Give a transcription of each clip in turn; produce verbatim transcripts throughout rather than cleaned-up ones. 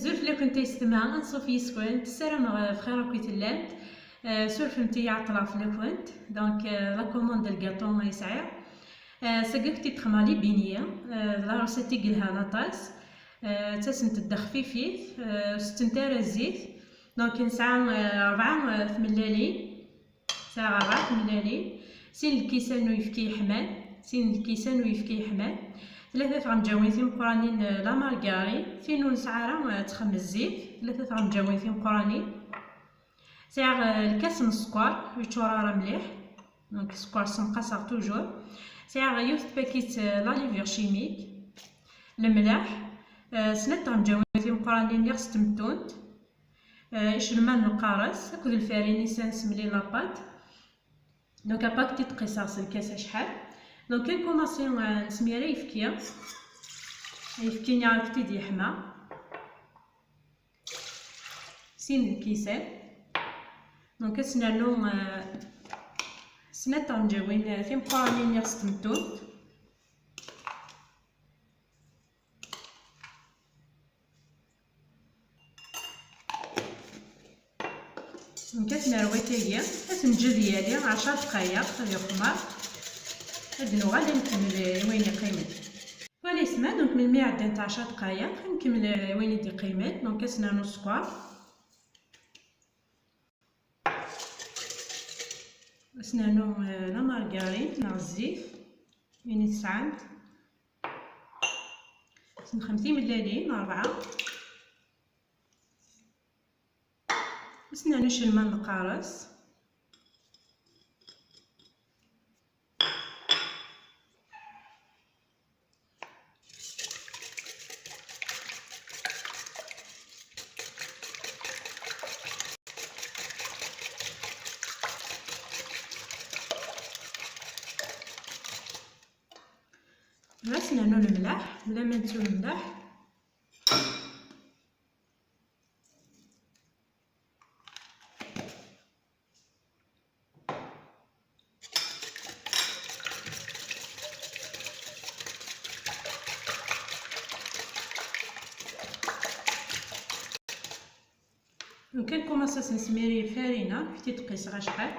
Azul fell-akent a yessetma, anṣuf yis-kent, ssarameɣ bxir akk i tellamt. Euh, surfemt-iyi ɛeṭṭleɣ fell-akent. Donc, euh, la commande n lgaṭu ay sɛiɣ. Euh, sagi akk-t-id xedmeɣ les beignets. Euh, d la recette i yelhan aṭas. Euh, ttasent-d xfifit, euh, ur settent ara zzit. Donc, nesɛa, euh, rebɛa, euh, tmellalin. Sɛiɣ rebɛa tmellalin, sin lkisan n uyefki yeḥman, sin lkisan n uyefki yeḥman, tlata tɣenǧawin timeqqranin, eh, la margarine, tin ur nesɛi ara, eh, ad texdem zzit, tlata tɣenǧawin timeqqranin. Sɛiɣ, eh, lkas n sskeṛ, ur yeččur ara mliḥ, donc sskeṛ ssenqaseɣ toujours. Sɛiɣ yiwet tpakit, eh, la levure chimique, lemleḥ, eh, snat tɣenǧawin timeqqranin niɣ s temtunt. Eh, icelman n lqares akked lfarin-is ad nsemli la pâte. Donc, à part ti tqiseɣ s lkas acḥal. Donc, ad nkumaṣi, eh, nesmir ayefki. Ayefki-nni akk-t-id yeḥma. Sin lkisan. Donc, ad s-nernu, eh, snat tɣenǧawin, eh, timeqqranin niɣ s temtunt. Donc, ad t-nerwi tagi, ad t-neǧǧ ad yali ɛecṛa dqayeq ad yexmer, ad d-nuɣal ad nkemmel i wayen yeqqimen. Wala yesma, donc, melmi ɛeddant ɛecṛa dqayeq, ad nkemmel i wayen i d-yeqqimen, donc, ad s-nernu sskeṛ. Ad s-nernu, eh, la margarine neɣ zzit, ayen i tesɛamt. Ad s-nexdem timellalin rebɛa. Ad s-nernu icelman n lqares. Ad s-nernu lemleḥ, bla ma nettu lemleḥ. Donc, ad nkumaṣ ad s-nesmir i lfarina, ad t-id-qqiseɣ acḥal.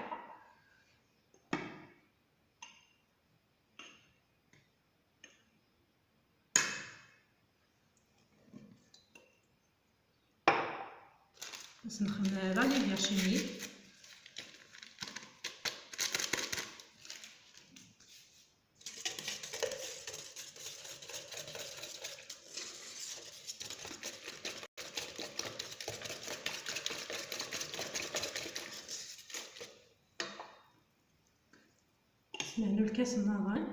Ad s-nexdem la levure chimique. Ad s-nernu lkas nniḍen.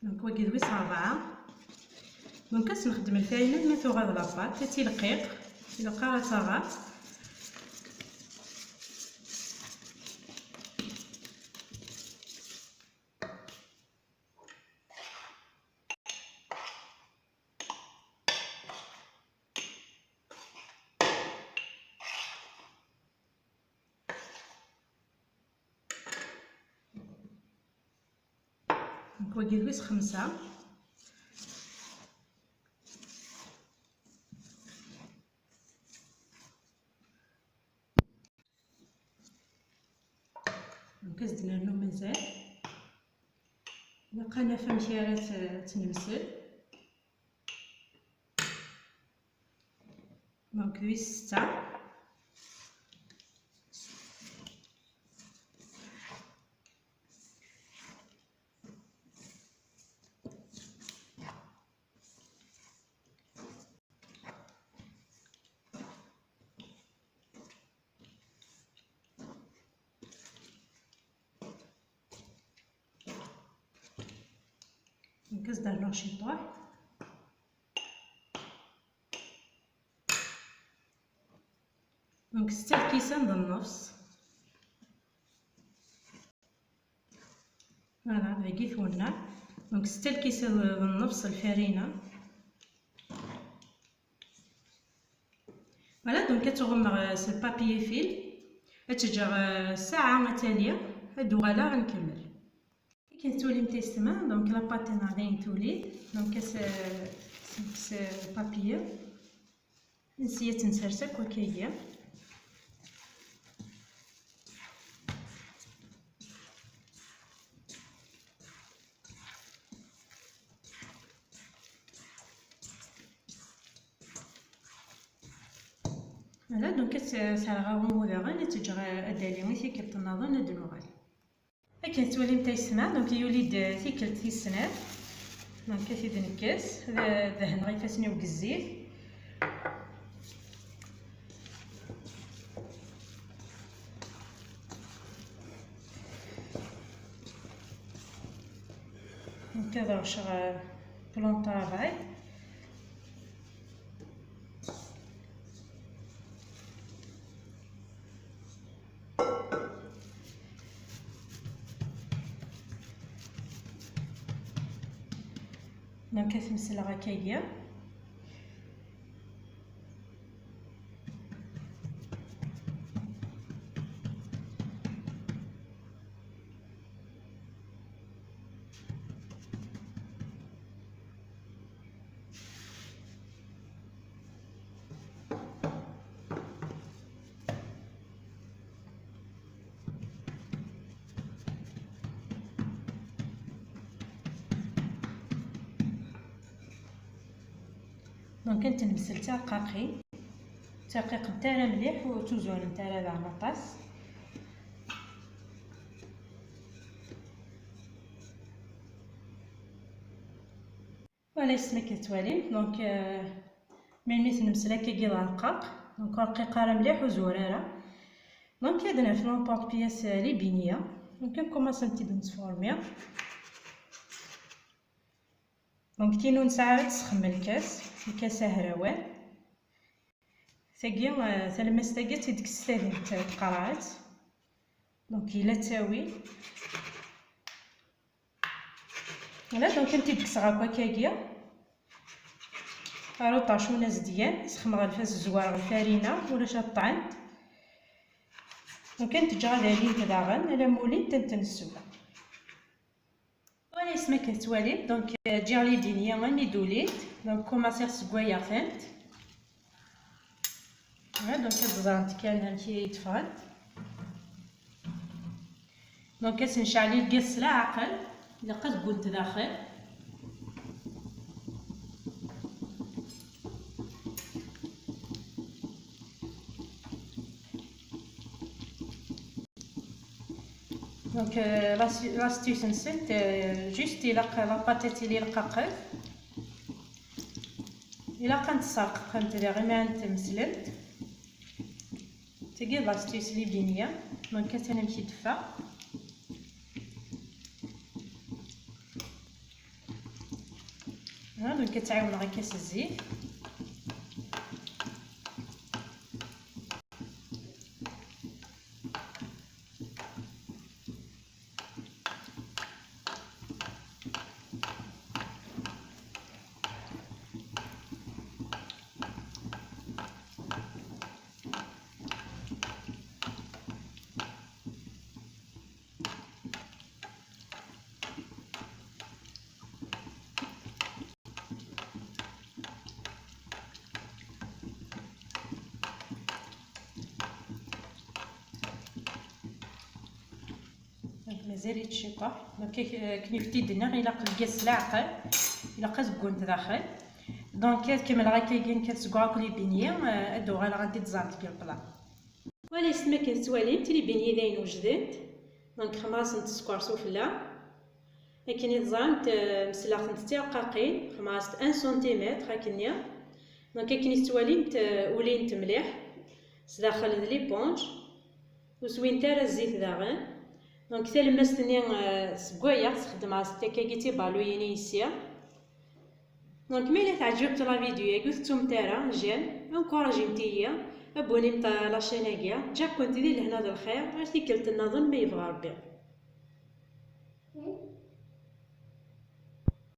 Donc, wagi d wis ṛebɛa. Donc, ad s-nexdem lfarina ma tuɣal la pâte, ad tt-ileqqiq, ileqqa ad taɣaft. Donc, wagi d wis xemsa. Donc, ad s-d-nernu mazal. Ilaq ad naf amek ara t-, tt-nemsel. Donc, d wis setta. Donc, ad s-d-rnuɣ ciṭuḥ. Donc, setta lkisan d nnefs. Voilà, dagi twenneɛ. Donc, setta lkisan d nnefs lfarina. Voilà, donc ad tt-uɣemmeɣ, euh, s papier film. Ad tt-ǧǧeɣ, euh, ssaɛa ad tali, ad d-uɣaleɣ ad nkemmel. Akken tettwalimt a yessetma, donc la pâte-nneɣ dayen tuli, donc as, as, as papier, nsi ad tt-nsers akk akkagi. Voilà, donc ad s-, serɣeɣ umu daɣen, ad tt-ǧǧeɣ ad d-tali i tikkelt nniḍen, ad d-nuɣal. Akken tettwalimt a yessetma, donc yuli-d tikkelt tis snat. Donc ad t-id-nekkes, ad dehneɣ ifassen-iw deg zzit. Donc ad rewceɣ, euh, plan de travail. Donc ad t-mesleɣ akkagi. Donc ad tent-nemsel d tirqaqin, ur ttirqiqent ara mliḥ, ur ttuzurent ara daɣen aṭas. Voilà, yessetma akken tettwalim. Donc, euh, melmi t-nemsel akkagi d arqaq, donc ur rqiq ara mliḥ, ur zur ara. Donc ad nerfed n'importe pièce, euh, les beignets. Donc ad nkumaṣ ad tent-id-nesfurmi. Donc tin ur nesɛi ara ad tesxem lkas, lkas ahrawan. Tagi, euh, talemmazt-agi ad tt-id-tekkes tadimt tqerɛet. Donc yella ttawil. Voilà, donc ad tent-id-kkseɣ akk akkagi. Aruṭac unazedyan, sxemɣ lfas, zwareɣ lfarina, ulac ad ṭṭɛent. Donc ad tent-ǧǧeɣ ad alint daɣen, alamma ulint ad tent-nsew. Voilà, yessetma akken tettwalim, donc, euh, ǧǧiɣ les beignets armi d-ulint, donc kumaṣiɣ ssewwayeɣ-tent. Voilà, donc ad ẓrent kan amek i d-ffɣent. Donc ad s-necɛel lgaz s leɛqel, ilaq ad ggunt daxel. Donc, euh, l'as-, l'astuce-nsent, euh, juste ilaq la pâte ad tili rqaqet. Ilaq ad tent-tesserqemt daɣ imi ad tent-tmeslemt. Tagi d l'astuce les beignets. Donc atan amek i d-teffeɣ. Ha, donc ad tt-ɛiwneɣ akka s zzit. Donc mazal-itt ciṭuḥ. Donc, euh, akken i k-t-id-nniɣ, ilaq lgaz s leɛqel, ilaq ad ggunt daxel. Donc ad kemmleɣ akkagi nekk ad sgreɣ akk les beignets, euh, ad d-uɣaleɣ ad d-ẓreɣ deg le plat. Voilà, yessetma akken tettwalimt, les beignets dayen wejdent. Donc xemmeɣ-asent sskeṛ sufella. Akken i teẓramt, euh, mesleɣ-tent d tirqaqin, xemmeɣ-asent un centimètre akkenni. Donc akken i tettwalimt, euh, ulint mliḥ. Sdaxel d l'éponge. Ur swint ara zzit daɣen. Donc talemmast-nni, euh, sewwayeɣ-tt, xeddmeɣ-as akkagi d tibaluyin i yessi. Donc ma yella teɛǧeb-kent la vidéo-agi, ur tettumt ara j'aime, encouragez-iyi, abonnez-vous à la chaîne-agi, ǧǧiɣ-kent di lehna d lxir, ar tikkelt nniḍen ma yebɣa Rebbi.